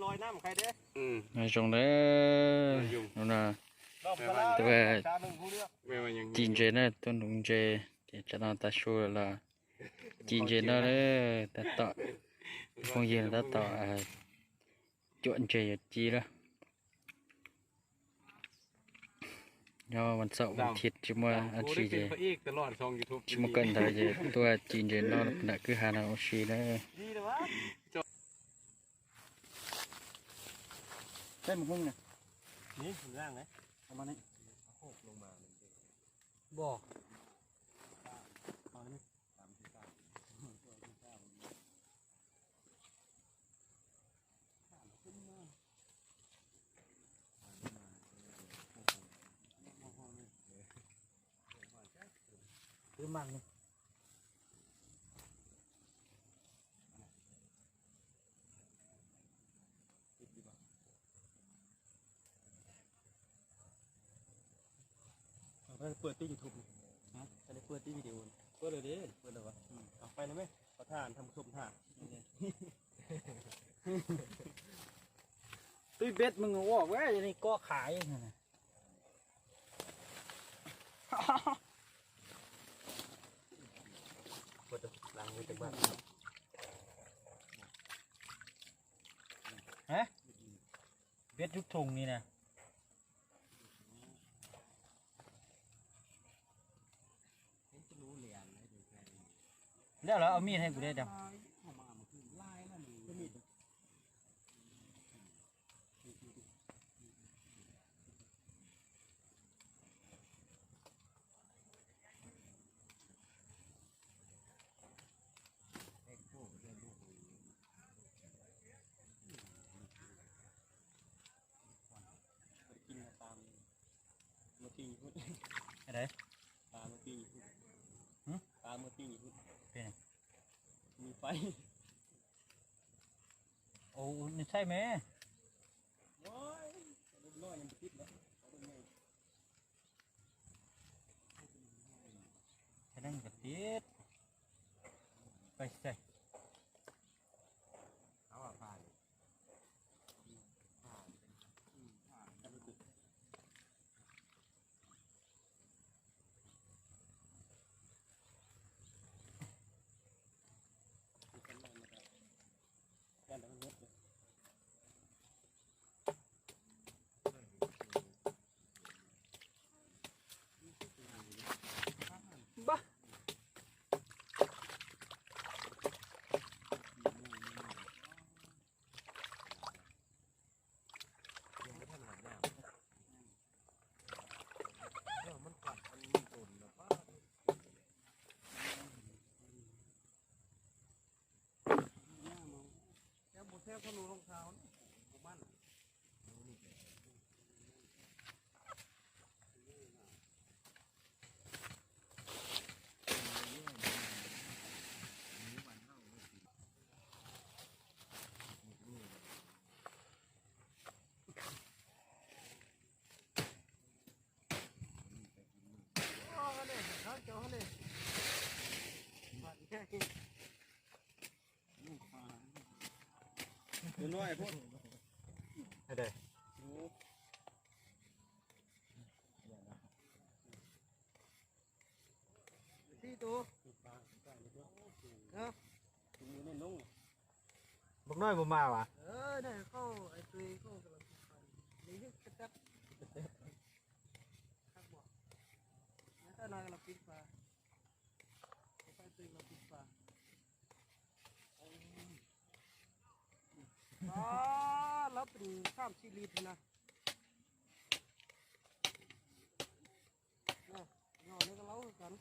ລອຍນ້ຳໃຄເດ້ ອືມ ໃນຊ່ວງເດີ ນ້ອງນາ ແຕ່ວ່າ ຈີນເຈນະ ຕົ້ນຂອງເຈ ເຈຈະນອນຕາຊູລະ ຈີນເຈນະເດີ ຕັດຕໍ່ ຄົງເຢັນຕັດຕໍ່ ເອີ ຈວນເຈຢູ່ຈີລະ ຍາມວັນເສົາວັນອາທິດ ຊິມາອັນຊີເຈ ຊິມາເກີນໄດ້ເຈ ຕົວຈີນເຈນອນ ນະ ຄືຫານາໂອຊີເດີ. ໃສ່ໝາກຫຸ່ງນະ ນີ້ ມັນລ່າງເດ້ ເອົາມານີ້ ໂຄກລົງມາ ບໍ່ ເອົານີ້ ຄືມັນນີ້ ເອົາໄປເປີດຕິ YouTube ນີ້ ຮະ ຈະໄດ້ເປີດຕິ ວິດີໂອນີ້ ເປີດແລ້ວເດ້ ເປີດແລ້ວຫວາ ອືມ ເອົາໄປແລ້ວແມະ ຂໍທ່ານທ່ານຜູ້ຊົມທ່າ ຕຸ້ຍເບັດ ມຶງເອົາອອກແວ້ ອັນນີ້ກໍຂາຍຫັ້ນນະ. ຮະ ເບັດຢູ່ຖົງນີ້ນະ ແລ້ວລະເອົາມີດໃຫ້ກູແດ່ດຳ. ກິນຕາມ ເມື່ອກີ້ພຸ້ນ ອັນໃດ? ປາເມື່ອກີ້ພຸ້ນ ຫຶ? ປາເມື່ອກີ້ພຸ້ນ ເປັນຫຍັງ? ມີໄຟ. ໂອ້ ນີ້ໃສ່ແມ. ໂອ້ຍ ເດັກນ້ອຍຍັງບໍ່ຕິດເນາະ ເອົາເບິ່ງໃຫຍ່ ແຄ່ນັ້ນກໍຕິດ ໄປໃສ່ ເອົາວ່າພານີ້ ເປັນນ້ອຍພຸ້ນ ໃຫ້ໄດ້ ສີ່ໂຕ ເນາະ ບັກນ້ອຍບໍ່ມາຫວາ? ເອີ ໄດ້ເຂົ້າ ໄອ້ຕຸ້ຍເຂົາກຳລັງ ນີ້ຄືກະແຕັບ ຄັກບໍ່? ແລ້ວຕານາກຳລັງປິດຝາ ໄອ້ຕຸ້ຍກຳລັງປິດຝາ ປາ ລາວເປັນສາມສີ່ລິດນະ. ເນາະ ເນາະ ນີ້ກໍເລົ່າຄືກັນ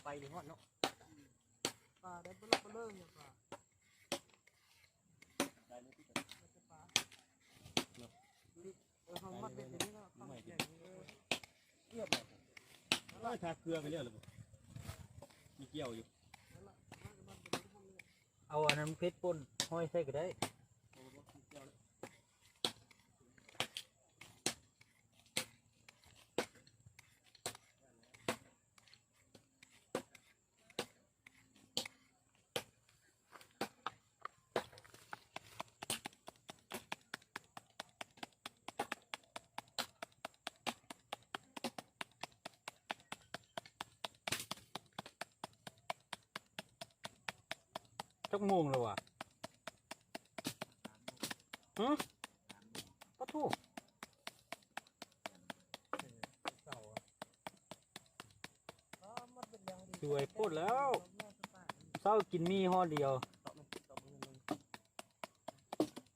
ໄປນີ້ຮອດເນາະ ປາໄດ້ເບິ່ງເບິ່ງເນາະ ປາ ໄດ້ເລີຍຕິ ປາ ເນາະ ເອີ ເຮົາມັດເບັດຢູ່ນີ້ເນາະ ຄຳໃຫຍ່ ເອີ ເກືອບແລ້ວ ໂອ້ຍ ຖ້າເກືອໄປແລ້ວລະບໍ່ ມີກ່ຽວຢູ່ ເອົາອັນນັ້ນເຜັດປົ່ນຫອຍໃສ່ກໍໄດ້. ເ ຈັກໂມງແລ້ວວະ? ຫຶ? ປະໂທ້ ສວຍໂພດແລ້ວ. ເຊົ້າກິນໝີ່ຫໍ່ດຽວ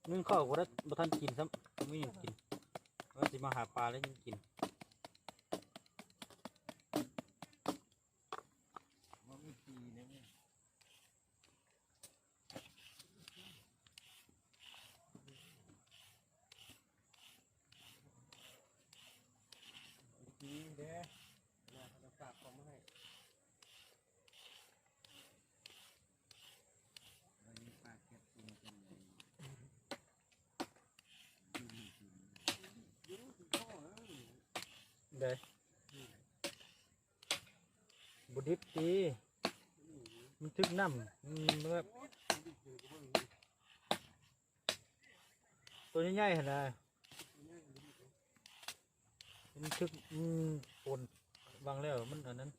ໜຶ້ງເຂົ້າບໍ່ໄດ້ ບໍ່ທັນກິນຊ້ຳ ບໍ່ມີຫຍັງກິນ. ວ່າຊິມາຫາປາແລ້ວຍັງກິນ. ໄດ້ ບໍ່ດິບຕິ ມັນຖືກນ້ຳ ມັນແບບ ໂຕໃຫຍ່ໆຫັ້ນນະ ມັນຖືກ ມັນປົນຫວ່າງແລ້ວ ມັນອັນນັ້ນ.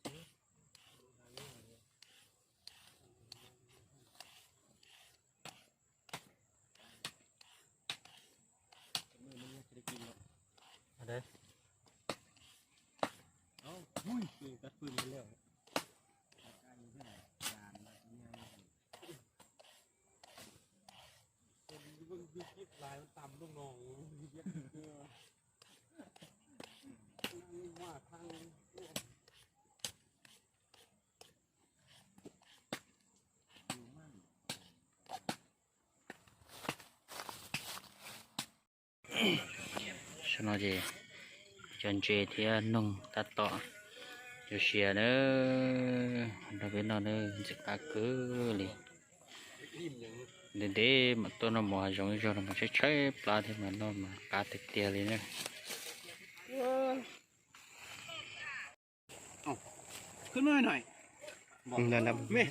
ອັນໃດ? ເອົ້າ ອຸ້ຍ ຕັດຟືນໄປແລ້ວ. ເບິ່ງຄລິບຫຼາຍ ມັນຕ່ຳລົງໜອງ ວ່າທາງ ສະເນາະເຈ ຈອນເຈ ເທຍ ນຸ່ງ ຕັດຕໍ່ ເຈົ້າເຊຍເດີ ດອກເວນນອນເດີ ມັນຊິຄັກຄືລີ ເດ້ໆ ມາຕົ້ນໝໍຫາຢອງຢອງ ມາໃຊ້ໆ ປາທີ່ມານອນ ມາກາດເຕຍໆ ລີເດີ. ເອົ້າ ຂຶ້ນມາໜ້ອຍ ອືມ ນັ້ນນະ ແມ່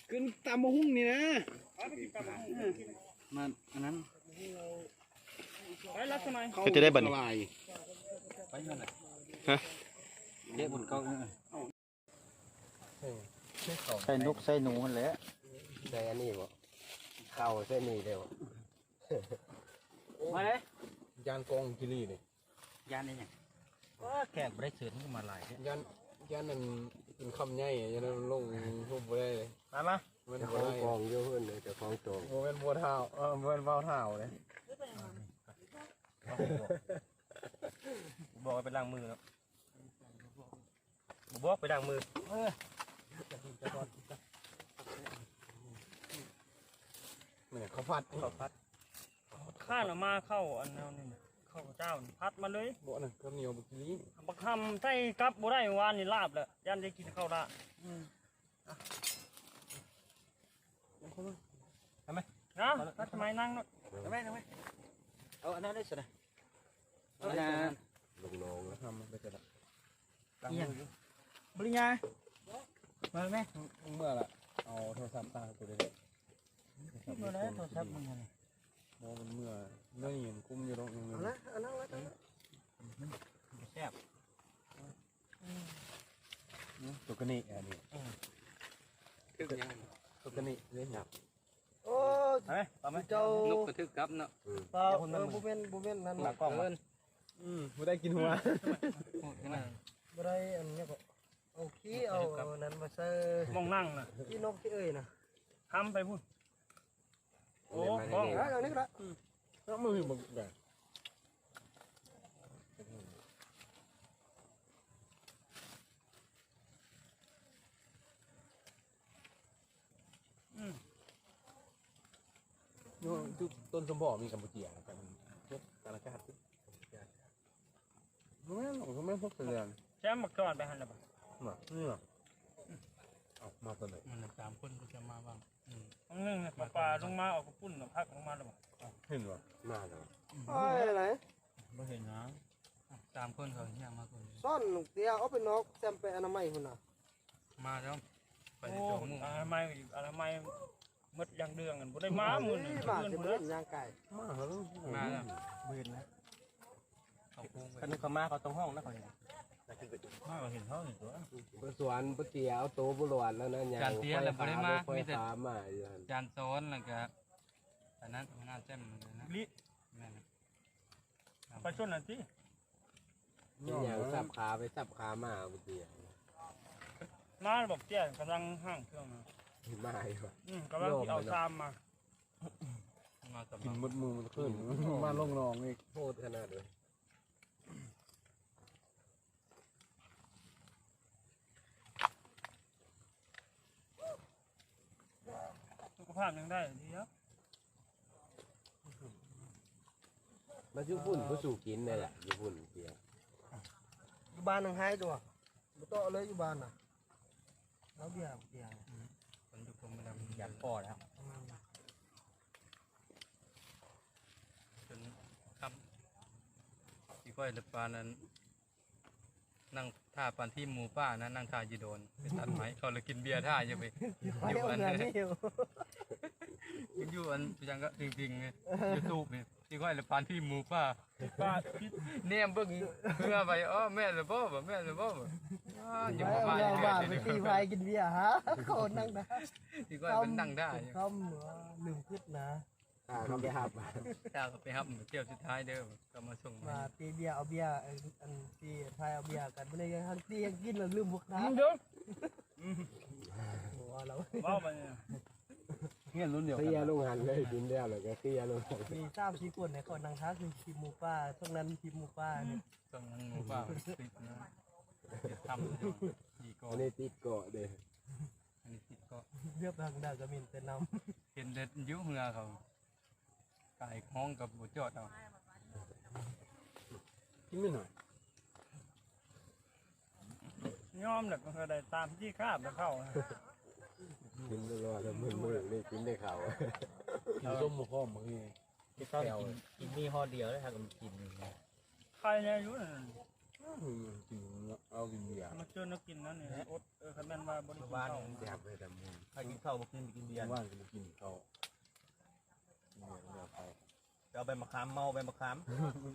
ຂຶ້ນຕຳບັກຫຸ່ງນີ້ນະ ມາອັນນັ້ນ ໄປລັດສະໄໝ ເຮັດຈັ່ງໃດບັດນີ້ ໄປຫັ້ນແຫຼະ ຮະ ເດະບຸນເກົ່າ ເອີ ໃສ່ນົກໃສ່ໜູຫັ້ນແຫຼະ ໃສ່ອັນນີ້ບໍ່ ເຂົ້າໃສ່ນີ້ເດ້ບໍ່ ມາເດ້ ຢ້ານກອງກິລີນີ້ ຢ້ານອີຫຍັງ? ໂອ້ ແຂກບໍ່ໄດ້ເຊີນ ມັນກໍມາຫຼາຍແທ້ ຢ້ານ ຢ້ານນັ້ນເປັນຄຳໃຫຍ່ ຢ້ານນັ້ນລົງຮູບບໍ່ໄດ້ເລີຍ ມາ ມາ ມັນບໍ່ໄດ້ ເຈົ້າຂອງກອງຢູ່ເພິ່ນເດ້ ເຈົ້າຂອງກອງ ບໍ່ແມ່ນບໍ່ທ້າວ ເອີ ບໍ່ແມ່ນບ່າວທ້າວເດ້ ບອກໃຫ້ໄປລ້າງມືເນາະ. ບໍ່ບອກໄປລ້າງມື ເອີ ແມ່ນເຂົ້າຜັດ ເຂົ້າຜັດ ຂ້ານເອົາມາເຂົ້າອັນນັ້ນນີ້ ເຂົ້າເຈົ້ານີ້ຜັດມາເລີຍ ບໍ່ ອັນນັ້ນເຂົ້າໜຽວບັກກີ່ລີ້ ບັກຫຳໃສ່ກັບບໍ່ໄດ້ ວານນີ້ລາບແລ້ວ ຢ້ານໄດ້ກິນເຂົ້າລາບ ອືມ ເອົາເຂົ້າມາ ເອົາໄໝ? ນະ ຕັດໄມ້ນັ່ງເນາະ ເອົາໄໝ ເອົາໄໝ ເອົາອັນນັ້ນໄດ້ຊັ້ນນະ ເອົາອັນນັ້ນ ລົງນ້ອງແລ້ວ ທຳໄປຊັ້ນລະ ລ້າງມືຢູ່ ບໍລິຍາ ມາແມ່ ເມື່ອລະ ເອົາໂທລະສັບຕາກູໄດ້ ເມື່ອລະ ໂທລະສັບມຶງຫັ້ນ ບໍ່ ມັນເມື່ອ ແນວນີ້ມັນກຸມຢູ່ດອກ ເອົາລະ ເອົາລະ ເອົາລະ ແຊບ ອືມ ໂຕກະນິອັນນີ້ ເອີ ຄືຫຍັງ ໂຕກະນິເດ້ຫຍັບ ໂອ້ຍ ເອົາໄໝ ເຈົ້າ ນົກກະຖືກກັບເນາະ ອືມ ເປົ່າ ເອີ ບໍ່ແມ່ນ ບໍ່ແມ່ນນັ້ນ ຫຼັງກ້ອງ ອືມ ບໍ່ໄດ້ກິນຫົວ ບໍ່ໄດ້ອັນນີ້ກໍ ເອົາຂີ້ ເອົາອັນນັ້ນມາໃສ່ ໝ່ອງນັ່ງນະ ຂີ້ນົກຂີ້ເອີຍນະ ທຳໄປພຸ້ນ. ໂອ້ ເອົາອັນນີ້ກໍໄດ້ ອືມ ເອົາມືບັກແບ ອືມ ຢູ່ ຢູ່ຕົ້ນສົມພໍມີກຳປູເຈຍ ກັນ ເຮັດກາລະກາດຕິ ບໍ່ແມ່ນ ບໍ່ແມ່ນພວກສະເຫຼືອງ ແຊມບັກຈອນໄປຫັ້ນລະບາດ ມາ ນີ້ຫວາ ເອົາມາຕອນໃດ ມັນສາມຄົນກໍຈະມາຫວ່າງ ອືມ ບາງໜຶ່ງປາລົງມາເອົາກະປຸ້ນກັບຜັກລົງມາແລ້ວບໍ່ ເຫັນບໍ່ ມາແລ້ວ ອືມ ໄປໄລ ບໍ່ເຫັນນະ ສາມຄົນເຂົາຍ່າງມາຄົນ ຊ້ອນເຕຍອອກໄປນອກ ແຊມໄປອະນາໄມພຸ້ນນະ ມາແລ້ວ ໄປ ໂອ້ ໃນໂຈງ ອະນາໄມ ອະນາໄມ ໝົດຢ່າງເລື່ອງ ບໍ່ໄດ້ມາມື້ນີ້ ມາແຕ່ບໍ່ເຫັນຍ່າງໄກ ມາແລ້ວ ມາແລ້ວ ບໍ່ເຫັນນະ ເຂົາໂກງໄປ ຄັນເຂົາມາເຂົາຕ້ອງຮ້ອງນະ ເຂົາເຫັນ ໄປ ມາກໍເຫັນເຮົານີ້ຕົວະ ໄປສວນ ໄປເຕຍເອົາໂຕບໍ່ລອດແລ້ວນະ ຍ່າງ ຈານເຕຍແລ້ວບໍ່ໄດ້ມາ ໄປ ມີແຕ່ ໄປຫາມາຢູ່ຫັ້ນ ຈານສອນ ແລ້ວກໍອັນນັ້ນ ຫົວໜ້າແຈ່ມເລີຍນະ ລິ ແມ່ນ ໄປຊົນນັ້ນຕິ ເປັນຫຍັງສັບຂາໄປສັບຂາມາ ໄປເຕຍ ມາບອກເຕຍກຳລັງຫ້າງເຄື່ອງນະ ມາຢູ່ ອືມ ກຳລັງຊິເອົາຊາມມາ ມາສຳລັບ ກິນໝົດມື້ໝົດຄືນ ມາລົງໜອງອີກ ໂຫດຂະໜາດເລີຍ. ສຸຂະພາບຍັງໄດ້ດີເນາະ ມາຢູ່ພຸ້ນ ຜູ້ສູ່ກິນໄດ້ລະ ຢູ່ພຸ້ນເຕຍ ຢູ່ບ້ານນາງໄຮຕົວະ ບໍ່ເຕາະເລີຍຢູ່ບ້ານນະ ເອົາເບຍ ເບຍ ມັນຢູ່ຄົນມັນຢາກພໍ້ແລ້ວ ອືມ ຈົນຄ່ຳ ທີ່ຂ້ອຍລະປານນັ້ນ ນັ່ງຖ້າປານທີມໝູປ່ານະ ນັ່ງຖ້າຢູ່ໂດນ ໄປຕັດໄມ້ ເຂົາລະກິນເບຍຖ້າຢູ່ໄປ ຢູ່ອັນ ຢູ່ອັນຫຍັງກໍ ພິງໆ ຢູທູບນີ້ ທີ່ຂ້ອຍລະປານທີມໝູປ່າ ແນມເບິ່ງເຮືອໄປ ອໍ ແມ່ນລະບໍ່ ແມ່ນລະບໍ່ ອ້າ ຍັງບໍ່ມາ ມາໄປຕີພາຍກິນເບຍ ຫາ ເຂົານັ່ງນະ ທີ່ຂ້ອຍເປັນນັ່ງຖ້າຢູ່ ຄ່ຳ ລືມຄິດນະ ຖ້າເຂົາໄປຮັບ ຖ້າເຂົາໄປຮັບ ທ່ຽວສຸດທ້າຍເດີ ກໍມາສົ່ງ ມາຕີເບຍ ເອົາເບຍ ອັນ ຕີພາຍເອົາເບຍກັນ ບໍ່ໄດ້ທັງຕີທັງກິນ ແລ້ວລືມພວກຂ້າ ເດີ ບໍ່ວ່າແລ້ວ ເວົ້າໄປນີ້ ຮຽນລຸ້ນດຽວກັນ ເຄຍລົງຫັ້ນເລີຍ ກິນແລ້ວ ແລ້ວກໍເຄຍລົງ ມີສາມສີ່ຄົນໃນເຂົານັ່ງຖ້າ ຄືທີມໝູປ່າ ຊ່ວງນັ້ນທີມໝູປ່າ ຊ່ວງນັ້ນໝູປ່າຕິດນະ ຕິດຖ້ຳ ຕີເກາະ ອັນນີ້ຕິດເກາະເດ້ ອັນນີ້ຕິດເກາະ ເລືອບທາງໃດກໍມີແຕ່ນ້ຳ ເຫັນແຕ່ຢູ່ເຮືອເຂົາ ກາຍຫ້ອງກັບບໍ່ຈອດເອົາ ກິນໄປໜ້ອຍ ຍອມແຫຼະ ມັນກໍໄດ້ຕາມທີ່ຄາບແລ້ວເຂົ້າ ກິນຕະຫຼອດແລ້ວ ມື້ໆນີ້ກິນແຕ່ເຂົ້າ ກິນສົ້ມໝາກຫອມບາງທີ ເກັບແຂ້ວ ກິນ ກິນມີຫໍ່ດຽວເລີຍ ຖ້າກໍກິນ ໄຄແນ່ຢູ່ນັ້ນ ກິນເອົາກິນເບຍ ມາເຈີແນວກິນນັ້ນນີ້ ອົດ ເອີ ຄັນແມ່ນວ່າບໍ່ໄດ້ກິນເຂົ້າ ແຊບເລີຍ ແຕ່ມື້ ໃຜກິນເຂົ້າບໍ່ກິນ ໄປກິນເບຍ ວານກໍບໍ່ກິນເຂົ້າ ກິນເບຍ ເບຍເຂົ້າ ໄປເອົາໃບມະຂາມ ເມົາໃບມະຂາມ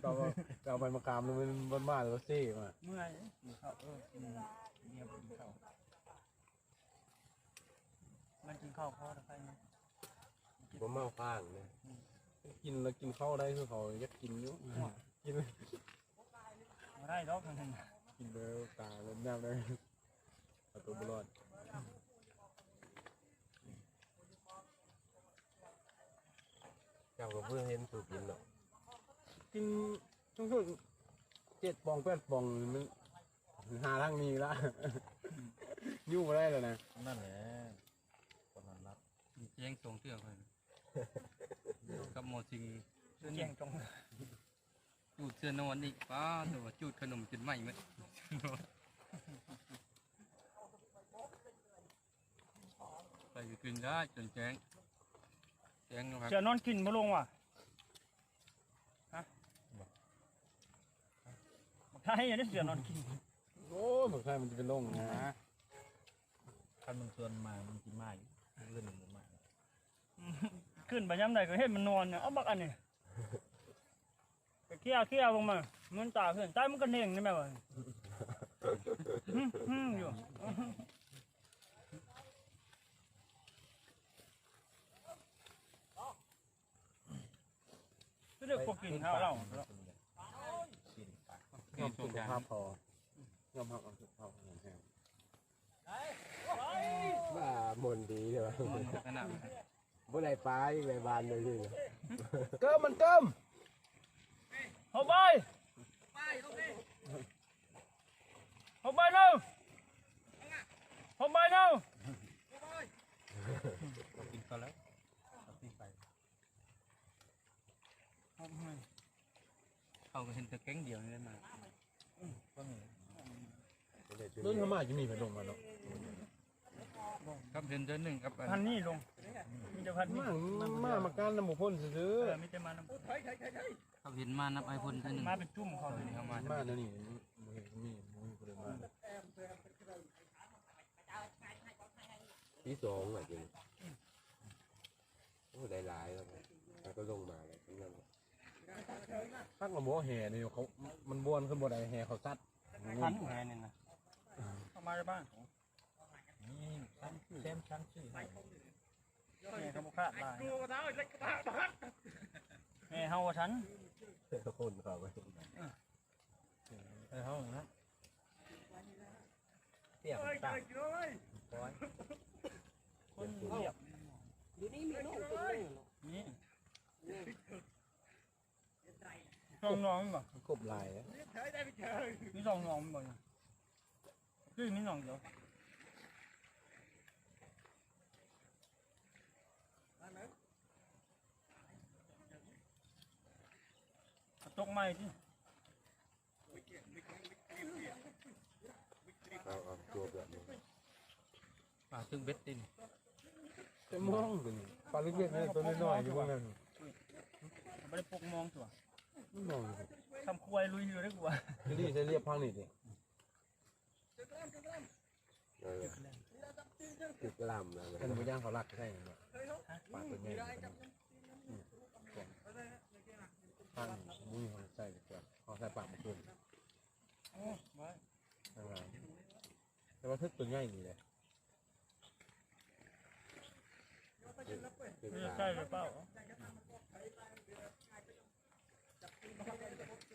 ໄປເອົາ ໄປເອົາໃບມະຂາມ ແລ້ວມັນ ມັນມາແລ້ວກໍເຊມາ ເມື່ອຍກິນເຂົ້າ ເອີ ກິນເບຍ ບໍ່ກິນເຂົ້າ ມັນກິນເຂົ້າພໍແລ້ວໄປ ບໍ່ເມົາຄ້າງເດ້ ກິນແລ້ວກິນເຂົ້າໄດ້ ຄືເຂົາຢາກກິນຢູ່ ກິນ ບໍ່ໄດ້ດອກ ກິນແລ້ວຕາເລີ່ມແນວໄດ້ ເອົາຕົວບໍ່ລອດ ເຈົ້າກໍເພິ່ງເຫັນສູ່ກິນເນາະ ກິນ ສູງສຸດເຈັດປ່ອງແປດປ່ອງ ມັນຫາທາງໜີລະ ຢູ່ບໍ່ໄດ້ແລ້ວນະ ນັ້ນແຫຼະ ປະມານນັ້ນ ແຈ້ງສອງເທື່ອຂ້ອຍ ກັບໝໍຊິງ ແຈ້ງຈອງ ຈູດເສື້ອນອນອີກ ປ້າໂທ້ ຈູດຂະໜົມຈົນໄໝ້ໝົດ ໄປກິນໄດ້ຈົນແຈ້ງ ແຈ້ງຢູ່ ເສື້ອນອນກິນບໍ່ລົງຫວາ ຮະ ບັກໄທອັນນີ້ເສື້ອນອນກິນ ໂອ້ຍ ບັກໄທມັນຈະໄປລົງນະ ຄັນມັນຊວນມາ ມັນຊິມາຢູ່ ມື້ອື່ນມັນບໍ່ມາ ຂຶ້ນໄປຍາມໃດກໍເຫັນມັນນອນ ເອົາບັກອັນນີ້ ໄປເຄຍໆລົງມາ ມືນຕາຂຶ້ນ ໃຕ້ມັນກໍເໜັງນີ້ແມ່ນບໍ່ ຫຶໆຢູ່ ຄືເດັກບໍ່ກິນເຂົ້າເຫຼົ່າ ກິນໄປ ຍອມສຸຂະພາບເຂົາ ຍອມຮັບເອົາສຸຂະພາບເຂົາແຮງ ວ່າມົນດີເດ້ ມັນຂະໜາດ ບໍ່ໄດ້ປາອີກແລ້ວບ້ານເລີຍ ເກີມມັນເກີມ ເຮົາໄປ ເຮົາໄປເນາະ ເຮົາໄປເນາະ ກິນກ່ອນແລ້ວ ເອົາຕີນໄປ ເຮົາກໍເຫັນແຕ່ແກ້ງດຽວນີ້ແຫຼະມາ ອືມ ກໍມີ ເບິ່ງເຮົາມາຈະມີໃຜລົງມາເນາະ ກັບເຫັນເທື່ອໜຶ່ງກັບອັນ ພັນນີ້ລົງ ມີແຕ່ພັນນີ້ ມາ ມາ ມາການນຳບໍ່ພົ້ນຊື່ໆ ເອີ ມີແຕ່ມານຳ ເຮົາເຫັນມານຳອ້າຍພົ້ນເທື່ອໜຶ່ງ ມາເປັນຈຸ້ມເຂົາເລີຍ ເຮົາມາ ມາແນວນີ້ ບໍ່ເຫັນມີ ບໍ່ມີຜູ້ໃດມາ ທີສອງອະ ໂອ້ ໄດ້ຫຼາຍແລ້ວ ແລ້ວກໍລົງມາແລ້ວ ພັກລະບໍ່ແຫ່ນີ້ ເຂົາ ມັນບ່ວນຂຶ້ນບໍ່ໄດ້ ແຫ່ເຂົາຊັດ ທັນແມ່ນີ້ນະ ເອົາມາຈາກບ້ານ ນີ້ ທັນ ແຊມທັນຊື່ໃຫ້ ແມ່ກໍບໍ່ຂາດຫຼາຍ ແມ່ເຮົາບໍ່ທັນ ຄົນເຂົາໄປ ເອີ ເຮົານະ ປຽກຕາຍ ຄົນລຽບ ຢູ່ນີ້ມີນ້ອງຄົນໜຶ່ງເນາະ ນີ້ ສອງນ້ອງບໍ່ ຄົບຫຼາຍ ມີສອງນ້ອງບໍ່ ຄືມີນ້ອງດຽວ ຕົກໃໝ່ຕິ ເອົາ ເອົາ ຕົວແບບນີ້ ປາຕຶກເບັດຕິ ຈະມອງຕົວນີ້ ປາລຶກເບັດນີ້ ຕົວນ້ອຍໆຢູ່ເບິ່ງນັ້ນ ບໍ່ໄດ້ປົກມອງຕົວ ມອງ ທຳຄວາຍລຸຍຢູ່ເດ້ອ ກູວ່າ ນີ້ໃສ່ລຽບພັງນີ້ຕິ ເອີ ຄືກະຫຼ່ຳນະ ເພິ່ນບໍ່ຢ້ານເຂົາລັກໃຊ້ ປາກເພິ່ນໃຫຍ່ ອືມ ທາງນີ້ເຂົາໃຊ້ ເຂົາໃຊ້ປາກບໍ່ເປັນ ໂອ້ ບໍ່ ແຕ່ວ່າຖືກຕົວໃຫຍ່ນີ້ແຫຼະ ໃຊ້ຫຼືເປົ່າ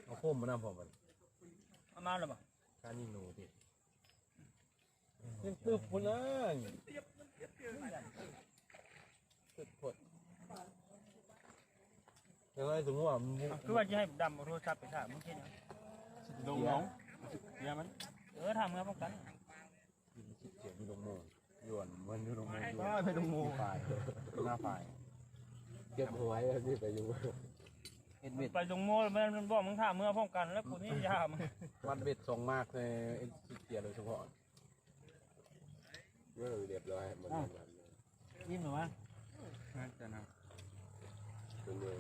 ເອົາໂຄມມານຳພ້ອມບັດ ເອົາມາແລ້ວບໍ່ ການຍິງໜູຕິ ຍັງຕຶບພຸ້ນນະ ຕຶບໂພດ ເອີ ສົມມຸດວ່າມັນ ຄືວ່າຊິໃຫ້ດຳເອົາໂທລະສັບໄປຖ້າ ມຶງເຮັດຫຍັງ ລົງນ້ອງ ເສຍມັນ ເອີ ຖ້າເມືອພ້ອມກັນ ຢູ່ລົງໂມ ຢູ່ອັນ ມັນຢູ່ລົງໂມ ຢູ່ ໄປລົງໂມ ຫາຝາຍ ເກັບຫວຍແລ້ວຊິໄປຢູ່ ເຮັດເບັດ ໄປລົງໂມ ແມ່ນມັນບອກ ມຶງຖ້າເມືອພ້ອມກັນ ແລ້ວກູນີ້ຢາມ ວັດເບັດສອງໝາກໃສ່ເອັນຊີເຈຍໂດຍສະເພາະ ເອີ ຮຽບຮ້ອຍ ມັນ ອ້າວ ອີ່ມແລ້ວວະ ໜ້າຈະນະ ເປັນເລີຍ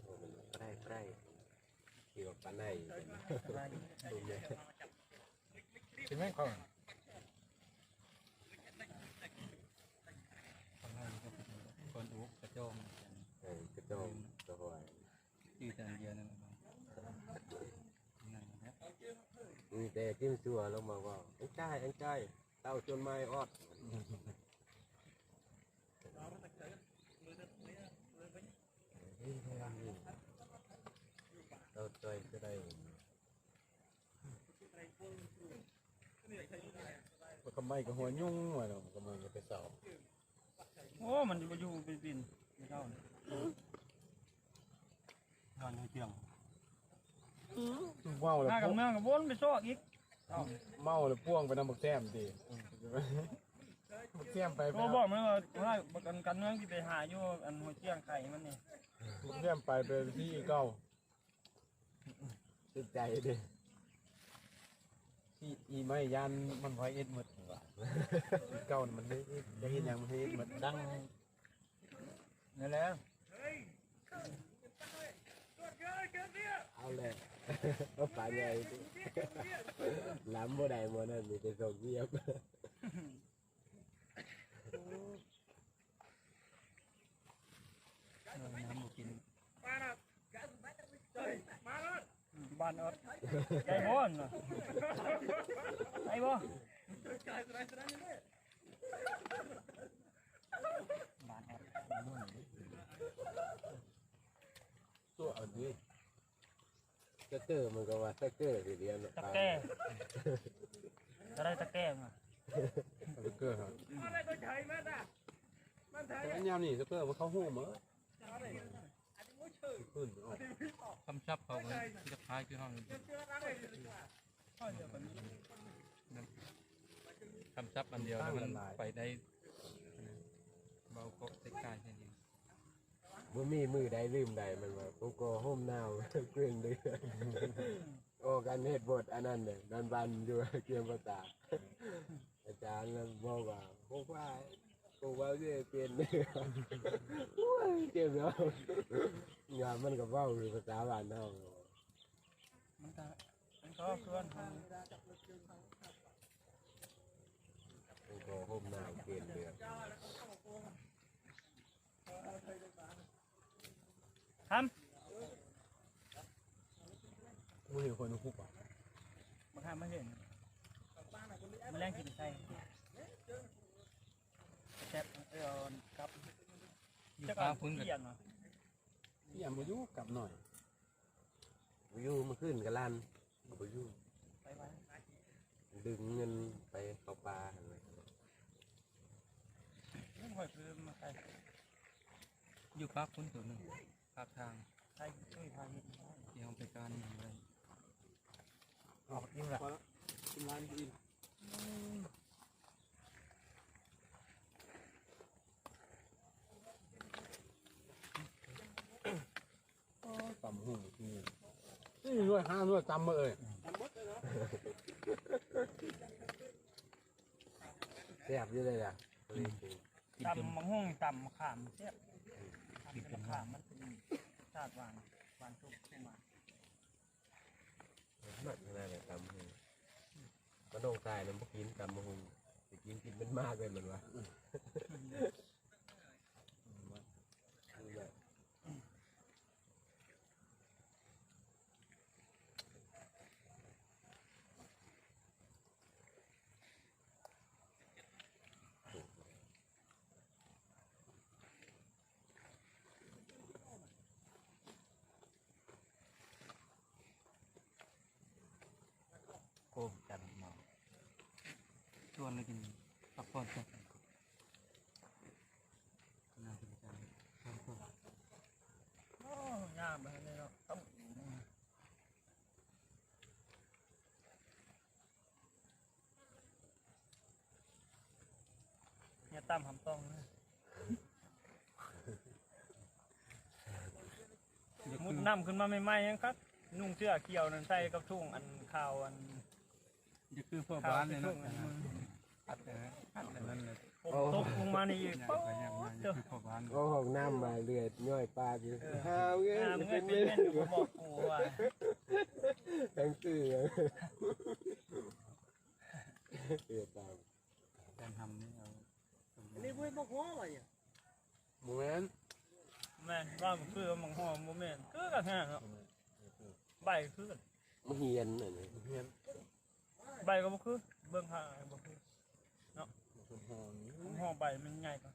ໂອ້ ມັນໄດ້ ໄດ້ ທີ່ວ່າປານໃດ ໄດ້ ເປັນແມ່ນເຂົາ ປານໃດກໍເປັນຄົນອຸກກະຈອມ ເອີ ກະຈອມ ກະຫວຍ ຊື່ແຕ່ອັນດຽວນັ້ນແຫຼະ ນັ້ນແຫຼະ ມີແຕ່ກິນຊົ່ວລົງມາເວົ້າ ອັນຈ້າຍ ອັນຈ້າຍ ເຕົ້າຈົນໄມ້ອອດ ເຕົ້າຈ້ອຍກໍໄດ້ ບັກຄຳໄມ້ກໍຫົວຍຸ່ງວ່າເນາະ ບັກຄຳໄມ້ກໍແຕ່ເຊົ້າ ໂອ້ ມັນຈະບໍ່ຢູ່ເປັນປີນ ເຈົ້ານີ້ ນອນຢູ່ຕຽງ ເມົາແລ້ວ ຫາກັນເມືອງກໍວົນໄປຊອກອີກ ເມົາແລ້ວພວງໄປນຳບັກແຊມຕິ ບັກແຊມໄປ ໂອ້ ບອກມັນວ່າ ວ່າບັກກັນເມືອງຊິໄປຫາຢູ່ອັນຫົວຈຽງໄຂ່ມັນນີ້ ບັກແຊມໄປ ໄປທີ່ເກົ່າ ຖືກໃຈເດ້ ທີ່ອີໄມ້ຢ້ານມັນບໍ່ເຮັດໝົດວ່າ ເກົ່າມັນເຮັດ ຈະເຮັດຫຍັງມັນເຮັດໝົດ ດັງນັ້ນແຫຼະ ເອົາແຫຼະ ປາໃຫຍ່ ລຳບໍ່ໄດ້ມື້ນັ້ນ ມີແຕ່ສົ່ງວຽກ. ເອີ ນ້ຳບໍ່ກິນ ມາແລ້ວ ມາແລ້ວ ບ້ານອອດ ໃຈບໍ່ນະ ໃຈບໍ່ ບ້ານອອດ ຕົວອັນນີ້ ຕະເກີ ມັນກໍວ່າຕະເກີ ຊິລຽນ ຕະແກ່ ກໍໄດ້ຕະແກ່ມາ ຕະເກີ ຮະ ອືມ ແຕ່ຍາມນີ້ຕະເກີມັນເຂົ້າໂຮມເອີ ຂຶ້ນອອກ ຄຳສັບເຂົາກໍຈະຄ້າຍຄືເຮົານີ້ ຄຳສັບອັນດຽວ ແລ້ວມັນໄປໄດ້ ເວົ້າເກາະໃສ່ກາຍແຄ່ນີ້. ບໍ່ມີມື້ໃດລືມໄດ້ ມັນວ່າ ຜູ້ກໍ່ຮົ່ມໜາວເກີນເດືອນ ອອກອັນເຮັດບົດອັນນັ້ນເດ້ ນອນວັນຢູ່ກຽມປະຕາ ອາຈານລະບອກວ່າ ຜູ້ຝ່າຍ ຜູ້ເວົ້າຊິເປັນ ໂອ້ຍ ເຈັບແລ້ວ ຍາມມັນກໍເວົ້າຢູ່ພາສາບ້ານເຮົາ ມັນກໍ ມັນກໍເພື່ອນເຮົາ ຜູ້ກໍ່ຮົ່ມໜາວເກີນເດືອນ. ຄຳ ເ ບໍ່ເຫັນຄົນຄຸກບໍ່? ບໍ່ທັນມາເຫັນ. ມື້ແລງຊິໄປໃສ່ ແຊບ ເອີ ເອົາກັບ ຢູ່ປາພຸ້ນກໍ ຈັກອັນ ປ່ຽນຫວາ? ປ່ຽນບໍ່ຢູ່ ກັບໜ້ອຍ ບໍ່ຢູ່. ມື້ຄືນກໍລັ່ນ ກໍບໍ່ຢູ່ ໄປໄວ ດຶງເງິນໄປເຂົ້າປ່າຫັ້ນແຫຼະ. ຂ້ອຍຄືມາໄກ ຢູ່ປາກພຸ້ນໂຕໜຶ່ງ ປາກທາງ ໃສ່ຕຸ້ຍພາເຮັດ ທີ່ເຮົາໄປການນັ້ນໄດ້. ອອກອີກລະ ກິນຫຼາຍມັນອີ່ມ. ອໍ ຕຳຫຸ່ງ ນີ້ ນີ້ໜ່ວຍ ຫ້າໜ່ວຍ ຕຳໝົດເລີຍ ຕຳໝົດເລີຍເນາະ. ແຊບຢູ່ເດ້ລະ ອືມ ຕຳບັກຫຸ່ງ ຕຳມະຂາມແຊບ ຕຳມະຂາມມັນເປັນ ຊາດຫວານ ຫວານສຸກຂຶ້ນມາ. ມັກຂະໜາດນັ້ນຕຳຫຸ່ງ ມານ້ອງຕາຍນຳບໍ່ກິນຕຳບັກຫຸ່ງ ໄປກິນ ກິນເປັນໝາກເລີຍແມ່ນວ່າ. ໂກງກັນເມາ ຊວນລະກິນ ພັກຜ່ອນຊະ ໜ້າເປັນການພັກຜ່ອນ. ໂອ້ ຍາມແບບນີ້ເນາະ ຕ້ອງ ເຮຍຕຳຫຳຕ້ອງ ມຸດນ້ຳຂຶ້ນມາໃໝ່ໆ ຍັງຄັກ ນຸ່ງເສື້ອຂຽວນັ້ນ ໃສ່ກັບຖົງອັນຂາວ ອັນ ຢ່າຄືພໍ່ບ້ານເລີຍເນາະ ອັດ ອັດອັນນັ້ນເລີຍ ຝົນຕົກລົງມານີ້ອີກ ໂອ້ ຄືພໍ່ບ້ານ ໂອ້ ຫ້ອງນ້ຳມາເລືອດຍ້ອຍປາກຢູ່ ເອີ ຫ້າມເອີຍ ຫ້າມເອີຍ ເປັນເມັນ ເປັນເມັນຢູ່ ບໍ່ບອກກູວ່າ ທັງຊື່ ເອີ ຕາມ ແກງຫຳນີ້ເອົາ ອັນນີ້ບໍ່ແມ່ນບັກຫໍ້ຫວາ? ບໍ່ແມ່ນ ແມ່ນ ວ່າມັນຄືບັກຫໍ້ ບໍ່ແມ່ນ ຄືກັນແທ້ເນາະ ໃບຄືກັນ ມະຮຽນອັນນີ້ ມະຮຽນ ໃບກໍບໍ່ຄື ເບິ່ງຫາບໍ່ຄືເນາະ ບັກຫໍ້ນີ້ ບັກຫໍ້ໃບມັນໃຫຍ່ກວ່າ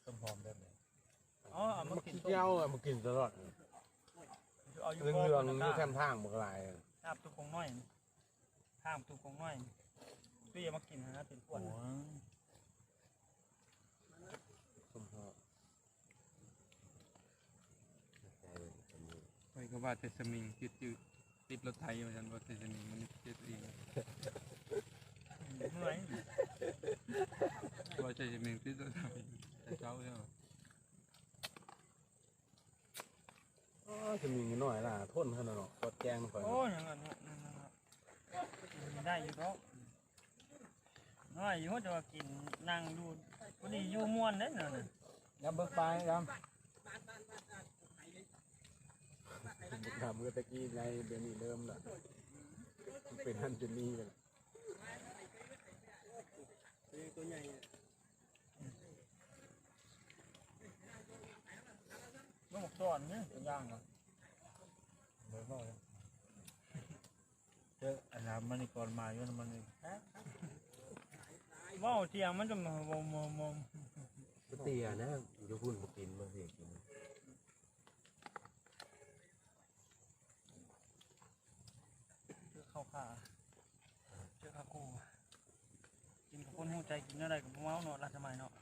ຕົ້ນຫອມແບບໃດ? ອໍ ເອົາມາກິນ ມາກິນແຈ່ວ ເອົາມາກິນຕະຫຼອດ ເຫຼືອງໆ ຢູ່ແຄມທາງບັກຫຼາຍ ຕາມຕຸກຂອງນ້ອຍ ທາງຕຸກຂອງນ້ອຍ ຄືຢ່າມາກິນຫັ້ນນະ ເປັນພວກ ໂອ້ຍ ສົ້ມຫອມ ຂ້ອຍກໍວ່າແຕ່ສະໝິງຕິດຢູ່ ຕິດລົດໄຖວ່າຊັ້ນ ວ່າແຕ່ສະໝິງມັນຕິດເອງ ເມື່ອຍ ວ່າແຕ່ສະໝິງຕິດລົດໄຖ ແຕ່ເຊົ້າແລ້ວ. ອໍ ສະໝິງນ້ອຍລະ ທົນຂະໜາດເນາະ ກອດແກງນຳຂ້ອຍ ໂອ້ຍ ຍັງອັນນັ້ນ ໄດ້ຢູ່ດອກ ນ້ອຍຢູ່ ແຕ່ວ່າກິນນັ່ງຢູ່ ພໍດີຢູ່ມ່ວນເດ້ນັ້ນນະ ຢາມເບິ່ງປາຍ ຢາມ ດຳຄືແຕ່ກີ້ໄງ ດຽວນີ້ເລີ່ມລະ ເປັນຫັ້ນເປັນນີ້ໄປລະ ຕົວໃຫຍ່ ນ້ອງບັກສອນນີ້ເປັນຢ່າງນະ ເບິ່ງເອົາເດີ ເຈີອັນນັ້ນມັນນີ້ກ່ອນມາຢູ່ນຳມັນນີ້ ເວົ້າທ່ຽງມັນຈະມາ ບໍ່ ບໍ່ ບໍ່ ບໍ່ເຕີຍນະ ຢູ່ພຸ້ນບໍ່ກິນ ບໍ່ເຕີຍກິນ. ເຈອເຂົ້າຂາ ເຈອຂາຄູ່ ກິນກັບຄົນຮູ້ໃຈ ກິນແນວໃດກໍບໍ່ເມົາເນາະ ລາດສະໄໝເນາະ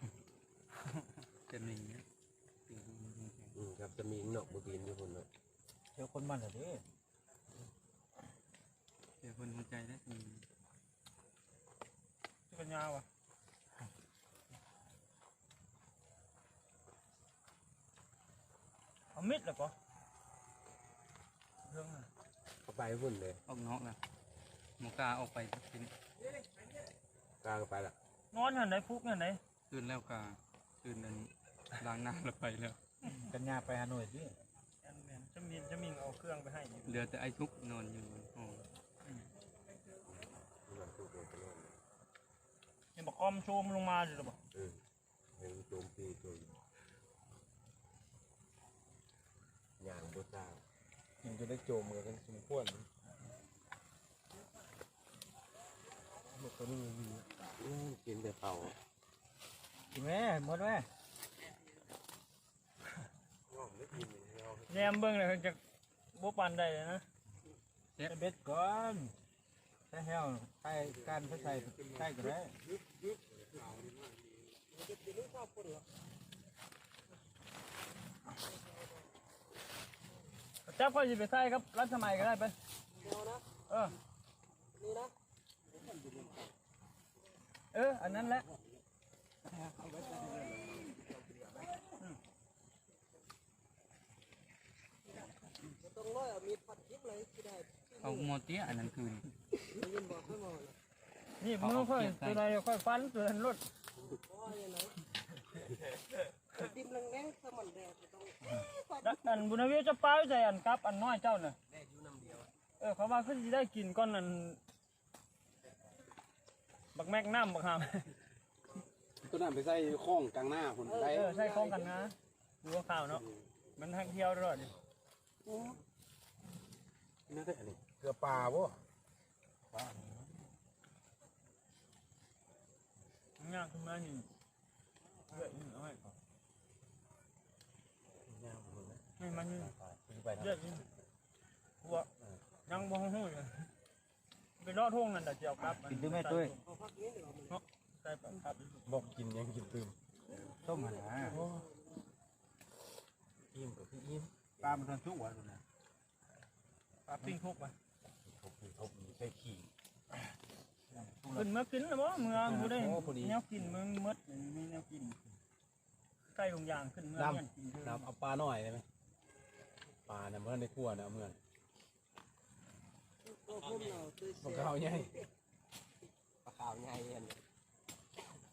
ຈະໜີ ອືມ ກັບສະໝິງເນາະ ບໍ່ກິນຢູ່ພຸ້ນເນາະ ເຈອຄົນມັນລະເດ້ ເຈອຄົນຮູ້ໃຈເດ້ ອືມ ເຈອກັນຍາວະ. ເອົາມິດແລ້ວກໍ ເລື່ອງນະ ເຂົ້າໄປພຸ້ນເດ້ ອອກນອກລະ ບໍ່ກ້າອອກໄປທີ່ນີ້ ກ້າໄປລະ ນອນຫັ້ນໃດ ຟຸກຫັ້ນໃດ ຕື່ນແລ້ວກໍ ຕື່ນນັ້ນ ລ້າງໜ້າແລ້ວໄປແລ້ວ ກັນຍາໄປຫາໜ່ວຍຕິ ແມ່ນ ຈະມີ ຈະມີເອົາເຄື່ອງໄປໃຫ້ ເຫຼືອແຕ່ໄອ້ທຸກນອນຢູ່ຫ້ອງ ອືມ ເຫັນບັກຄອມໂຊມລົງມາຢູ່ລະບໍ່ ເອີ. ຍັງໂຈມຕີຕົວຢູ່ ຍ່າງບໍ່ກ້າ ກິນຈົນໄດ້ໂຈມກັນສົມຄວນ. ມັນກໍມີຢູ່ ອືມ ກິນແຕ່ເຂົ້າ ກິນແມ້ ໝົດແມ້. ແນມເບິ່ງແລ້ວຈະບໍ່ປານໃດນະ. ເຮັດເບັດກ່ອນ ໃສ່ແຫ້ວ ໃສ່ການ ໃສ່ ໃສ່ກໍໄດ້. ຈັບ ຂ້ອຍຊິໄປໃສ່ກັບລັດສະໄໝກໍໄດ້ໄປ. ເອີ ນີ້ນະ ເອີ ອັນນັ້ນແຫຼະ. ບໍ່ຕ້ອງຮ້ອຍເອົາມີດຟັນທິບເລີຍຊິໄດ້. ເອົາໝໍ້ເຕ້ຍ ອັນນັ້ນຄື ໄດ້ຍິນບໍ່? ເຄີຍເວົ້າລະ ນີ້ມືຂ້ອຍ ເອົາເອົາ ຕົວໃດຂ້ອຍຟັນຕົວນັ້ນໂລດ. ໂອ້ຍ ອັນນັ້ນ ຕິ່ມແດງໆ ສະໝັນແດງ ຕ້ອງ ອັນບຸນນາວີຈະປາຍໃສ່ອັນກັບອັນນ້ອຍເຈົ້ານະ. ເອີ ເຂົາວ່າຄືຊິໄດ້ກິນກ່ອນອັນ ບັກແມັກນ້ຳບັກຫາມ ຕົວນັ້ນໄປໃສ່ຂອງກາງນາພຸ້ນໄດ້. ເອີ ໃສ່ຂອງກາງນາ ຢູ່ຂາວເນາະ ມັນທັງທ່ຽວຕະຫຼອດນີ້. ໂອ້ ກິນໄດ້ອັນນີ້ ເກືອປາບໍ່? ປາ ຍ່າງຂຶ້ນມານີ້ ເລືອດນີ້ເອົາໃຫ້ກ່ອນ ຍ່າງຂຶ້ນມາ ໃຫ້ມັນ ເລືອດນີ້ ເອີ ຍັງບໍ່ຮູ້ເລີຍ. ໄປເລາະທົ່ງນັ້ນລະ ຊິເອົາກັບ ກິນຕື່ມແມ່ຕຸ້ຍ ເນາະ ໃສ່ປາກກັບ. ບໍ່ກິນຫຍັງກິນຕື່ມ ຕົ້ມຫັ້ນນະ. ໂອ້ ອີ່ມກໍຄືອີ່ມ ປາມັນທັນສຸກວ່າ ປາປີ້ງທຸກວ່າ ທຸກ ທຸກໃສ່ຂີ້ ຂຶ້ນມາກິນລະບໍ່? ເມື່ອບໍ່ໄດ້ ໂອ້ ພໍດີ ແນວກິນ ມັນໝົດ ມີແນວກິນ. ໄກ່ໂຮງຢາງຂຶ້ນເມືອ ນ້ຳ ເມືອນກິນເດີ ນ້ຳເອົາປາໜ້ອຍໄດ້ໄໝ? ປານະ ບໍ່ທັນໄດ້ຂົ້ວນະ ເອົາເມືອນ ປາຂາວໃຫຍ່ ປາຂາວໃຫຍ່ ອັນ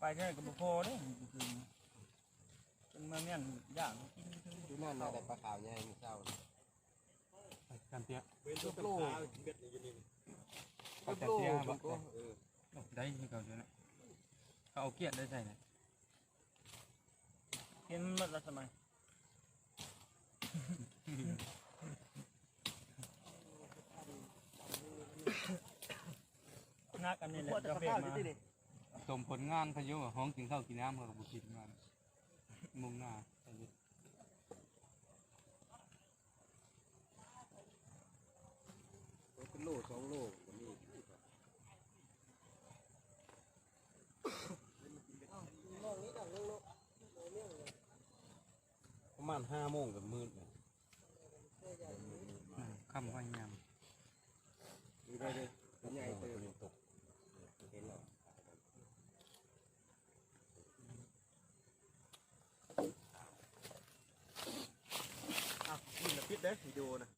ປາໃຫຍ່ກໍບໍ່ພໍເດ້ ຂຶ້ນມາເມືອນຢາງກິນ ຢູ່ນັ້ນນະ ໄດ້ປາຂາວໃຫຍ່ມື້ເຊົ້າ ການເຕຍ ເປັນໂລ ເປັນໂລ ເປັນໂລ ເອີ ໄດ້ຄືເກົ່າຢູ່ນະ ເຂົາເອົາກຽດໄດ້ໃສ່ນະ. ເຫັນໝົດລະສະໄໝ ໜັກອັນນີ້ແຫຼະ ຈະເບກມາ ສົມຜົນງານເຂົາຢູ່ ຫ້ອງກິນເຂົ້າກິນນ້ຳເຂົາກໍບໍ່ຄິດງານ ມຸ່ງໜ້າ ເປັນໂລສອງໂລກໍມີ ປະມານຫ້າໂມງກໍມືດແລ້ວ ຄ່ຳພະຍາຍາມ ຢູ່ໄດ້ເດີ ໃຫຍ່ເຕີບ ເຫັນແລ້ວ. ອ່ະ ນີ້ລະປິດເດ້ ວິດີໂອນະ.